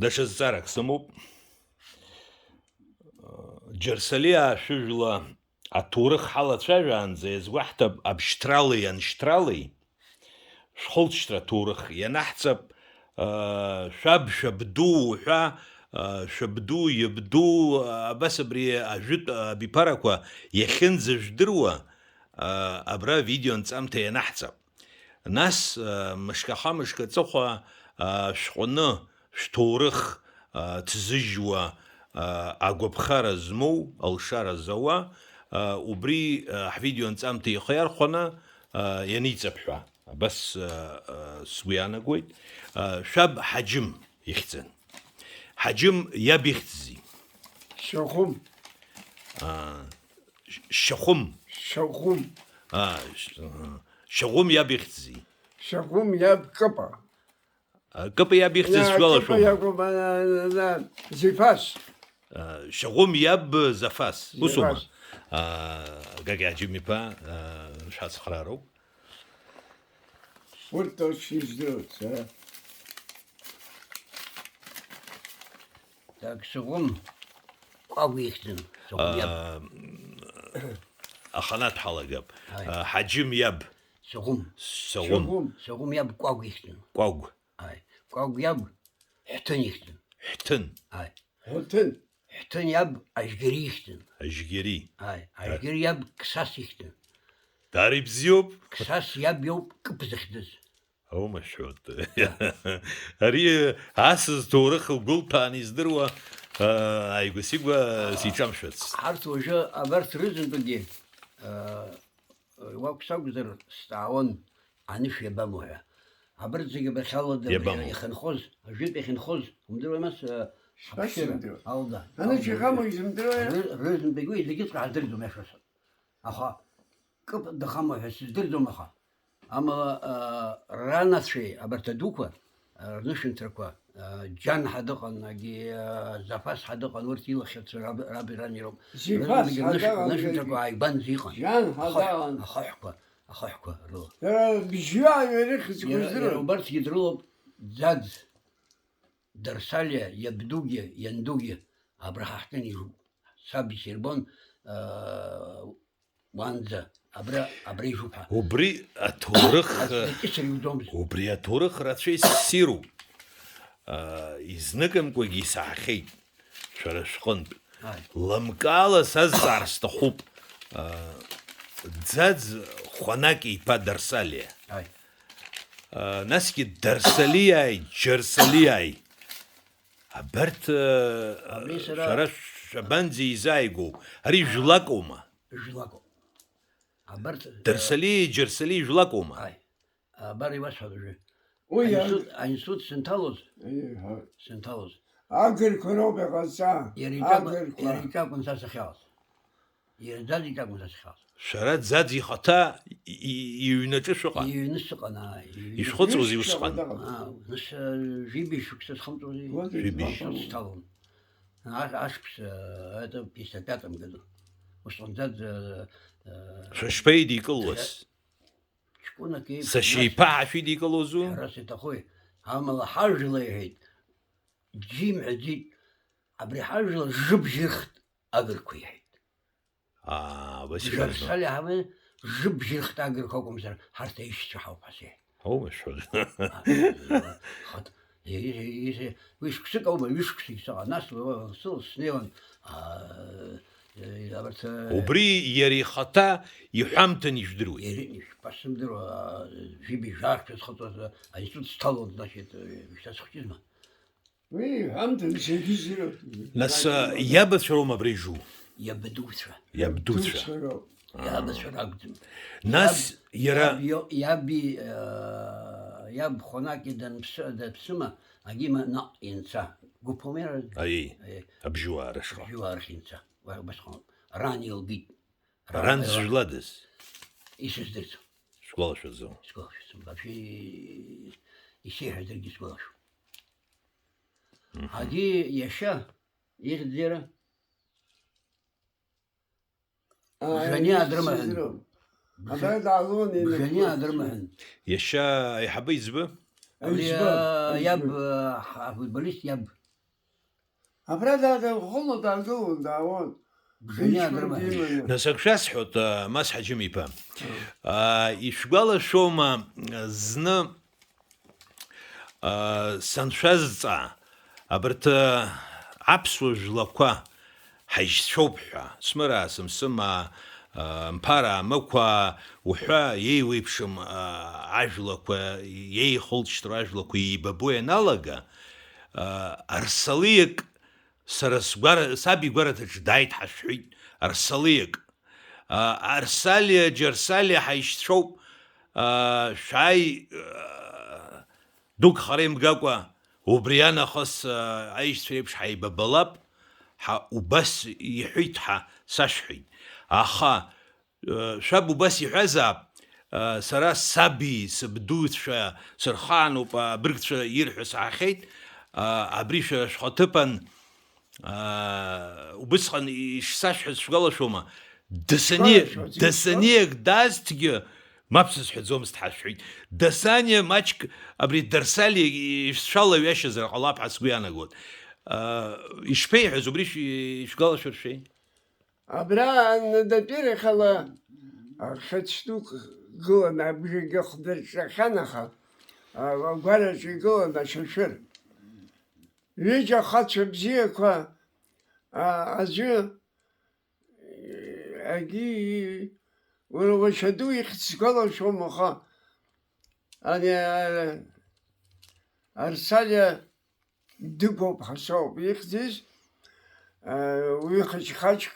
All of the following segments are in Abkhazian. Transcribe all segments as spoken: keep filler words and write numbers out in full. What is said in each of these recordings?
Даҽа зҵаарак сымоуп. Џьарсалиаа шәыжәла аҭоурых ҳалацәажәаанӡа иазгәаҳҭап, абшьҭралеи аншьҭралеи шәхылҵшьҭра аҭоурых ианаҳҵап, шәаб, шәабду уҳәа, шәабду, иабду, абас абри ажәытә абиԥарақәа иахьынӡажәдыруа, абра видео нҵамҭа ианаҳҵап. Нас, мышкаха-мышкаҵыхәа, шәҟәны, шәҭоурых ҭзыжьуа, агәаԥхара змоу, алшара зауа, убри ҳвидео нҵамҭа ихы иархәаны ианиҵап ҳәа, абас сгәы иаанагоит. Шәаб Ҳаџьым ихьӡын. Ҳаџьым иаб ихьӡзи? Шьаҟәым. Шьаҟәым. Шьаҟәым. Шьаҟәым иаб ихьӡзи? Шьаҟәым иаб Кыпа. Кыпа иаб ихьӡыз шәгәалашәома? Кыпа иакәым, Зефас. Шьаҟәым иаб Зафас. Усоума? Гагьа Ҳаџьым-иԥа, шәацхраароуп. Урҭ точно издыруеит сара. Так, Шьаҟәым Кәагә ихьӡын. Шьаҟәым иаб. Аханатә ҳалагап. Ҳаџьым иаб. Шьаҟәым. Шьаҟәым. Шьаҟәым иаб Кәагә ихьӡын. Кәагә. Ааи. Кәагә иаб Ҳәҭын ихьӡын. Ҳәҭын. Ааи. Ҳәҭын. Ҳәҭын иаб Ажьгьери ихьӡын. Ажьгьери. Ааи. Ажьгьери иаб Қсас ихьӡын. Даара ибзиоуп. Қсас иаб иоуп Кыԥ захьӡыз. Аумашәоит. Ари асас ҭоурых гәылҭәааны издыруа, ааигәа-сигәа сиҿамшәац. Ҳарҭ уажәы абарҭ рызынтәыгьы, уақәс акәзар, сҵаауан, анышә иабамоу ҳәа. Абарҭ зегьы абахьала иабамоу? Ихынхоз, ажәытә иахьынхоз, умдыруеи, нас, ҳаԥшьыра, алда, анышә иҟамоу изымдыруеи? Ры-, рызынтәык уи зегьыҵәҟьа ҳаздырӡом, иашазы. Аха Кыԥ дахамоу ҳәа сыздырӡом, аха. Амала, а, ранацәеи абарҭ адуқәа, а, рнышәынҭрақәа, а, Џьанҳа дыҟан, агьи, а, Зафас ҳа дыҟан, урҭ илахьырцәа раб-, раби рани роуп. Зифас рызынтәык ҳа рнышә-, дыҟан, рнышәынҭрақәа зегьы. Ааигәан зыҟан. Џьанҳа дыҟан. Ахаҳәқәа, ахаҳәқәа рыла. Дара бжьҩы ааҩы ирыхьӡқәа рыздыруан. Иара убарҭгьы дрылоуп, Ӡаӡ, Дарсалиа, иабдугьы, иандугьы, абра ҳахьтәаны ижуп. Саб исирбон, а, уанӡа, абра, абра ижуп ҳәа. Убри аҭоурых, аӡәгьы акьысыр иуӡомызт. Убри аҭоурых рацәа иссируп. А, изныкымкәагьы исаҳахьеит шәара шәҟынтә. Ааи. Лымкаала сазҵаар сҭахуп. А, Ӡаӡ Хәанак иԥа Дарсалиа. Ааи. А, насгьы Дарсалиааи Џьарсалиааи. Абарҭ, э, абри сара шәара шәабанӡа изааигәоу, ари жәлакоума? Жәлакоуп. Абарҭ, э, Дарсалиеи Џьарсалиеи жәлакоума? Ааи. Абар иуасҳәап уажәы. Уи аинститут, аинститут сынҭалоз, еиҳа, сынҭалоз. Агырқәа роуп иҟазҵа. Иара иҿакәын, агырқәа, иара иҿакәын са сахьаауаз. Иара Ӡаӡ иҿакәын са сахьаауаз. Шәара Ӡаӡ ихаҭа и-, и-, иҩнаҿы шәыҟан? Иҩны сыҟан, аа, иҩны. Ишәхыҵуазеи усҟан? Ишәыҟан, аа, нас, э, жәибжь шықәса схымҵуазеи? Уа, жәибжь. Сҭалон. Аш-, ашықәс, э, это, пятьдесят пятом году. Усҟан Ӡаӡ, э, э, шәа шԥеидикылуаз? Ҷкәынак еиԥш, сашьа нас иԥа ҳәа шәидикылозу? Ҳәарас иаҭахуи? Амала ҳажәла иҳәеит. Џьимҳәаӡеит, абри ҳажәла жыбжьырхт агырқәа иҳәеит. Аа, Василий Иванович. Џьарсалиа ҳаман жыбжьырхт агырқәа акәымзар, ҳарҭ аишьцәа ҳауп ҳәа сеиҳәеит. Ҳаумашәа. Хат-, е-, е-, е-, ҩышықәсык аума, ҩышықәсагь сыҟан, нас уа-, уа-, сы-, снеиуан, аа, е-, абарҭ, э, убри иара ихаҭа иҳәамҭан ижәдыруеит. Иара ишԥасымдыруа, аа, жәибжь ааршәа схыҵуаз, аинститут сҭалон, значит, э, шьҭа сыхәҷызма. Уи иҳәамҭан зегьы зыруп. Нас, а, иабацәа роума абра ижу? Иабдуцәа. Иабдуцәа. Иабдуцәа роуп. Аа. Иабацәа ракәӡам. Нас иаб, иара иаб ио-, иаби, а, иаб Хонаки данԥсы-, данԥсыма, агьима наҟ инца. Гәыԥ аума иара? Аиеи, аиеи. Абжьуаа рышҟа. Абжьуаа рахь инца. Уа-, убасҟан. Ран илгеит. Ран, ран зжәладаз? Исыздырӡом. Сгәалашәаӡом. Сгәалашәаӡом. Вообще, исеиҳәазаргьы сгәалашәом. Мгм. Ҳагьы иашьа, ихьӡ иара? Аа, Бжаниа ихьӡ дрымаҳәын. Сыздыруам. Бжа-, Абра даалон, Бжаниа инапы дрымаҳәын. Иашьа аиҳабы иӡбы? Абри, аиҳабы, а, иаб, аиҳабы. А, ҳа-, афутболист иаб. Абра даадан хәыло даагылон, даауан. Бжаниа Иҷкәын дрыман. Диманы. Нас ак шәасҳәоит, а, Мас Ҳаџьым-иԥа. А, ишәгәалашәома, а, зны, а, саншәазҵаа, абарҭ, а, аԥсуа жәлақәа ҳаишьцәоуп ҳәа, Смыраа, Сымсымаа, а, Мԥараа, Мықәаа уҳәа, еиуеиԥшым, а, ажәлақәа, еихылҿҭроу ажәлақәа еибабо ианалага, а, арсалиак сара сгәара-, саб игәараҭаҿы дааит ҳәа шәҳәеит, арсалиак. А, Арсалиа, Џьарсалиа ҳаишьцәоуп, а, шәааи, а, дук хара имгакәа, убри анахыс, а, аишьцәа реиԥш ҳаибабалап, ҳа убас иҳәеит ҳәа сашәҳәеит. Аха, а, шәаб убас иҳәазаап, а, сара саби сабдуцәа сырхаануп, абыргцәа ирҳәо саҳахьеит, а, абри шәара шәхаҭыԥан, аа, убысҟан ишсашәҳәаз шәгәалашәома? Дасаниа-, Шәгәалашәоит, Дасаниак даазҭгьы, мап сызҳәаӡомызт ҳәа шәҳәеит. Дасаниа маҷк абри Дарсали ишәцәалаҩашьазар ҟалап ҳәа сгәы иаанагоит. Аа, ишԥеиҳәаз, убри шәи-, шәгәалашәар шәеи? Абра анадатәирахьала, а, хьыӡ дук гылан, абжагьы хдырҿахьан, аха, а, агәараҿы игылан ашьашәыр. Ҩыџьа ахацәа бзиақәа, а, аӡәы, агьи, уара уашьа ду ихьӡ сгәалашәом, аха ани, а, Арсалиа Дыгәоуп ҳәа соуп ихьӡыз, а, уи хыџьхаџьк.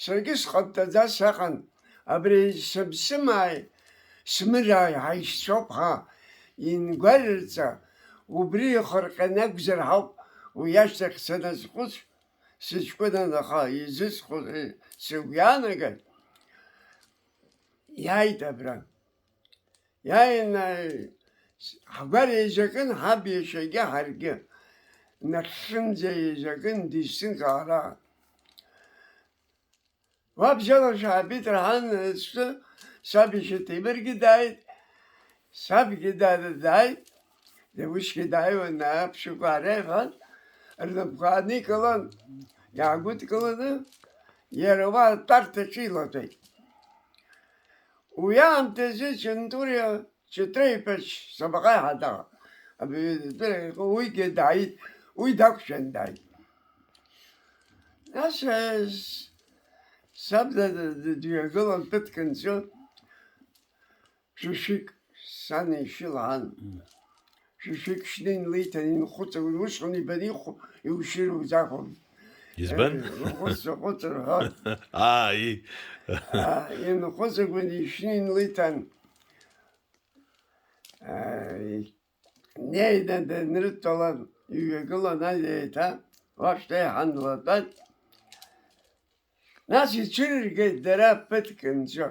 Саргьы сҟаптаӡа саҟан, абри Сымсымааи Смырааи ҳаишьцәоуп ҳәа ингәарырҵа, убри ихырҟьаны акәзар ҳауп, уи ашьҭахь саназхәыц, сыҷкәынан аха изысхәыц сыгәы иаанаган, иааит абра. Иааины ҳгәар еизакын, ҳаб иашьагьы ҳаргьы. Нахьхьынӡа еизакын, дисҭынка ара. Уабжьала шәаабеит раҳан, ацәтәы саб иашьа Ҭемыргьы дааит, сабгьы дара дааит, усгьы дааиуан, аԥшьақәа ара иҳәан, рнапқәа ааникылан, иаагәыдкыланы, иара уа атәарҭаҿы илатәеит. Уи аамҭазы Ҷынтуриа Ҷытреи-иԥа Сабаҟаи ҳәа дыҟан. Абри Ҷытреи-иԥа уигьы дааит, уи дақәшәан дааит. Нас, э, с-, саб д-, д-, д-, дҩагылан ԥыҭк анҵы, шәышәик сан ишьы лаан. Шәышәик шьны инлеиҭан, инхәыҵакуан, усҟан ибаны ихәо, иушьыр узақәым. Избан? Э, ухәыц-, ухәыцыр ҳәа. Ааи. А, инхәыҵакуан, ишьны инлеиҭан. А, днеины данрыдтәалан, иҩагылан, еиҭа уахь дааиҳан длатәан. Нас ицәырыргеит дара ԥыҭк нҵәо.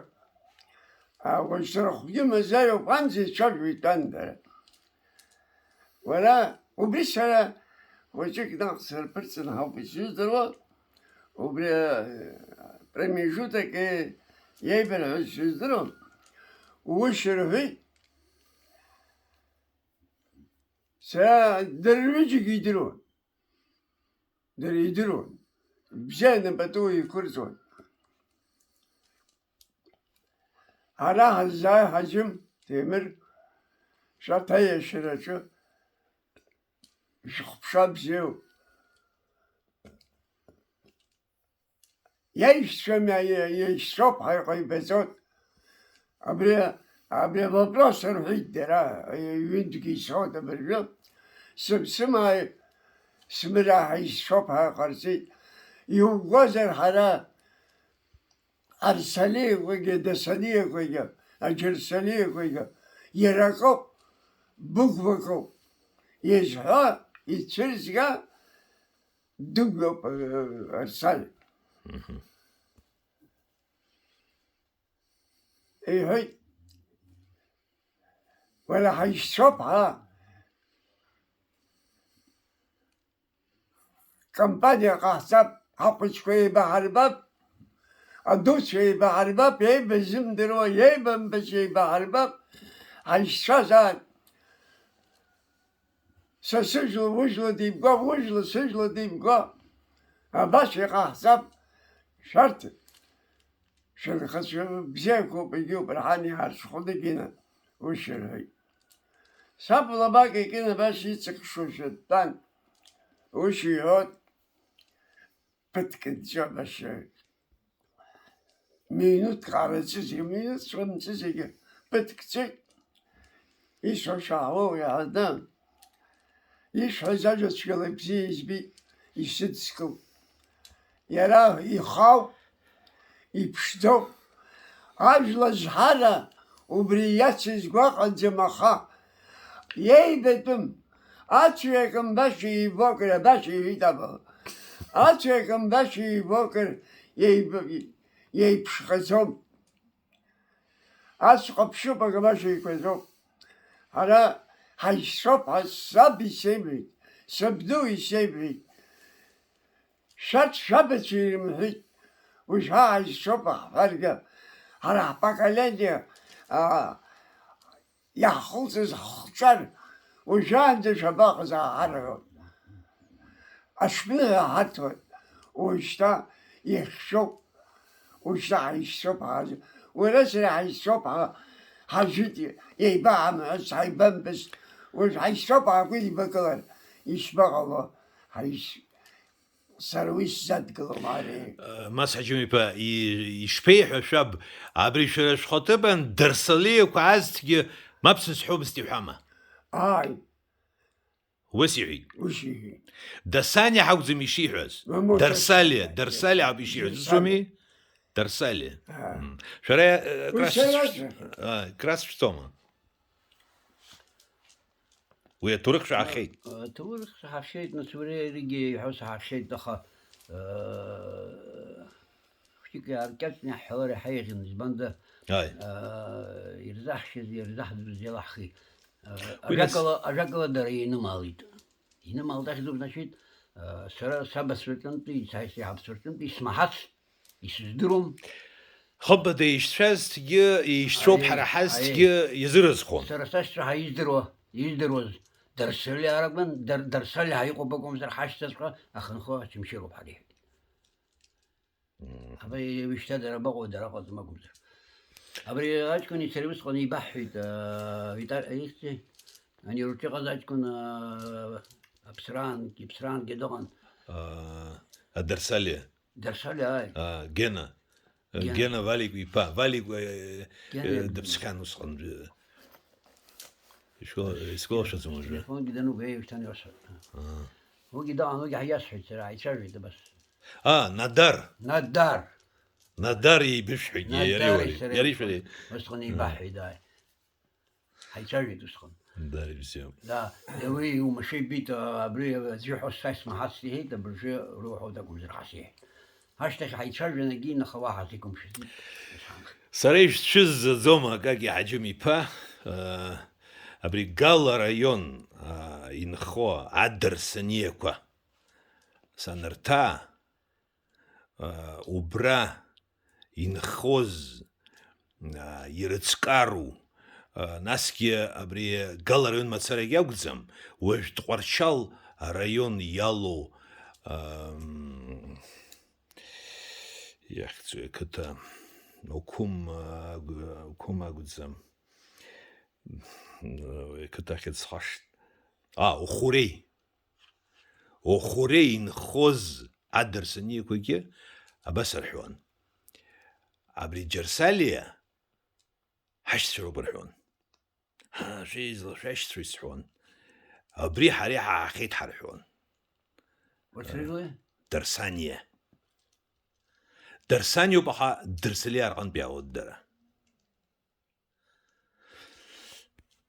Ауаҩ рыхәгьы мазаҩуп, анӡа ицәажәо итәан дара. Уара, убри сара хәыҷык наҟ сырԥырҵын ҳауп исыздыруа, убри, э, промежуток, э, иеибарҳәаз сыздыруам, ушьа рҳәеит. Сара дара рҩыџьагьы идыруан. Дара идыруан. Бзианы пату еиқәырҵон. Ара ҳаззааи Ҳаџьым Ҭемыр, шәарҭ аиашьараҿы шәыхԥша бзиоуп. Иаишьцәами, иа-, иа-, иаишьцәоуп ҳәа иҟаиҵоит. Абри, абри авопрос рҳәеит дара, ҩынтәгьы исҳәоит абыржәы. Сымсымааи Смыраа ҳаишьцәоуп ҳәа ҟарҵеит. Иугозар ҳара Арсалиақәагьы, Дасалиақәагьы, Аџьарсалиақәагьы, иара акоуп, быгәбакоуп. Изҳәа, ицәырзга, Дыгәлоуп, э, Арсалиа. Мгм. Иҳәеит, уара ҳаишьцәоуп, ҳа компаниа ҟаҳҵап, ҳахәыҷқәа еибаҳарбап, адуцәа еибаҳарбап, еибазымдыруа, еибамбац еибаҳарбап, ҳаишьцәазааит. Са сыжәла, ужәла димгәа, ужәла, сыжәла димгәа. Абас иҟаҳҵап, шәарҭ шәынхацәа бзиақәоуп, егьиуп, рҳан иаарҽхәаны Гена ус ирҳәеит. Саб лабак икын абас иҵыхшошәа дтәан, ус иҳәоит, ԥыҭк нҵәа абас. Минуҭк ҟараҵәызеи, минуҭ ҵәымҵәызеигьы ԥыҭк ҵәеит. Исҳәо шаауоу иаҳәаны, исҳәаз ажәа цәгьала ибзиа избеит, исыдскыл. Иара ихау, иԥшӡоу, ажәла зҳара убри иацыз гәаҟаӡам, аха иеибатәым, ацәеи акамбашьи еибакыр, абас иҳәеит абаҟа, ацәеи акамбашьи еибакыр, еиб-, еиԥшхаӡом. Ацә ҟаԥшьуп, акамбашь еиқәаҵәоуп. Ҳара ҳаишьцәоуп ҳәа саб исеиҳәеит, сабду исеиҳәеит. Шәарҭ шәабацәа ирымҳәеит, уажәы ҳаишьцәоуп ҳҳәаргьы, ҳара ҳпоколение, аа, иаҳхылҵыз ҳхҿар, уажәаанӡа шәабаҟаз ааҳарҳәон. Аҽԥныҳәа ҳарҭоит, уажәшьҭа ихьшәоуп, уажәшьҭа ҳаишьцәоуп ҳаазо, уара сара ҳаишьцәоуп ҳа-, ҳажәит, еибаҳамҳәац, ҳаибамбац, уажә ҳаишьцәоуп ҳааигәа еибакылар, ишԥаҟало, ҳаишь-, сара уи сзадгылом, ари. Э, Мас Ҳаџьым-иԥа, и-, ишԥеиҳәа шәаб, абри шәара шәхаҭыԥан дарсалиақәа азҭгьы мап сызҳәомызт иҳәама? Ааи. Ус иҳәеит. Ус иҳәеит. Дасаниа ҳакәӡам ишиҳәаз. Мамоу, Дарсалиа, Дарсалиа. Дарсалиа ауп ишиҳәаз. Дарсалиа. Ус ауми? Дарсалиа. Аа. Мм. Шәара, э, Уи крас-, сара шәц-, а, крас шәцома? Уи аҭоурых шәаҳахьеит. Аҭоурых саҳахьеит, нас уи иаргьы иҳәо саҳахьеит, аха, э, хәыҷык иааркьаҿны иаҳҳәалар иаҳа еиӷьын, избанда, Ааи. э, ирзаҳшьыз, ирзаҳӡаз иалаҳхи. Э, Уи нас ажәакала, ажәакала дара инымаалит. Инымаалт ахьӡуп, значит, э, сара сабацәа рҿынтәи, са исеиҳабацәа рҿынтәи исмаҳац, исыздыруам. Хымԥада ишцәазҭгьы, ишцәоуп Аиеи, ҳара ҳазҭгьы аиеи. Иазыразхон. Сара сашьцәа ҳаиздыруа, издыруаз Дарсалиа ракәын, Дар-, Дарсалиа иҟоуп акәымзар ҳашьцәаҵәҟьа ахынхо ачымшьыроуп ҳәа иҳәеит. Мм. Абри уажәшьҭа дара абаҟоу, дара ыҟаӡам акәымзар. Абри аҷкәыни сареи усҟан еибаҳҳәеит, аа, Витар-, ихьӡи, ани урҿыҟаз аҷкәын, аа, аԥсраангьы, иԥсраангьы дыҟан. Аа, а Дарсалиа? Дарсалиа, ааи. Аа, Гена. Гена. Гена Валик иԥа. Валик, э, Гена. Э, дыԥсхьан усҟан, э, ишгәа-, исгәалашәаӡом уажәы. Телефонгьы данугеи, уажәшьҭан иуасҳәап. Аа. Уигьы дыҟан, уигьы ҳаиасҳәеит сара, ҳаицәажәеит абас. А, Надар. Надар. Надар еибышәҳәеит, Надари иареи уареи. Сареи Иареи усҟан, шәареи. Усҟан Мм. еибаҳҳәеит, ааи. Ҳаицәажәеит усҟан. Надар ибзиоуп. Да, уи иумашәа ибеит, а, абри аӡәы ҳәа са исмаҳацт иҳәеит, абыржәы руҳәоит акәымзар ҳәа сиҳәеит. Ашьҭахь ҳаицәажәан, егьи инахауа ҳазиқәымшәаӡеит, исҳәан. Сара ишәцәызӡаӡом, Акаки Ҳаџьым-иԥа, а, абри Гала араион, а, инхо адырсаниақәа санырҭаа, аа, убра инхоз, аа, ирыцкару, аа, насгьы абри Гала араион мацарагьы акәӡам, уажә Тҟәарчал араион иалоу, ам, иахьӡу ақыҭа, Оқәым, аа, агә-, Оқәым акәӡам. Уи ақыҭа ахьӡ схашҭ. А, Охәырей. Охәырей инхоз адырсаниақәагьы абас рҳәон. Абри Џьарсалиа ҳашьцәа роуп рҳәон. Ҳа, шәеизла шәашьцәа исҳәон. Абри ҳара иҳаҳахьеит ҳарҳәон. Дарсаниа. Дарсаниоуп, аха Дарсалиа рҟынтә иаауеит дара.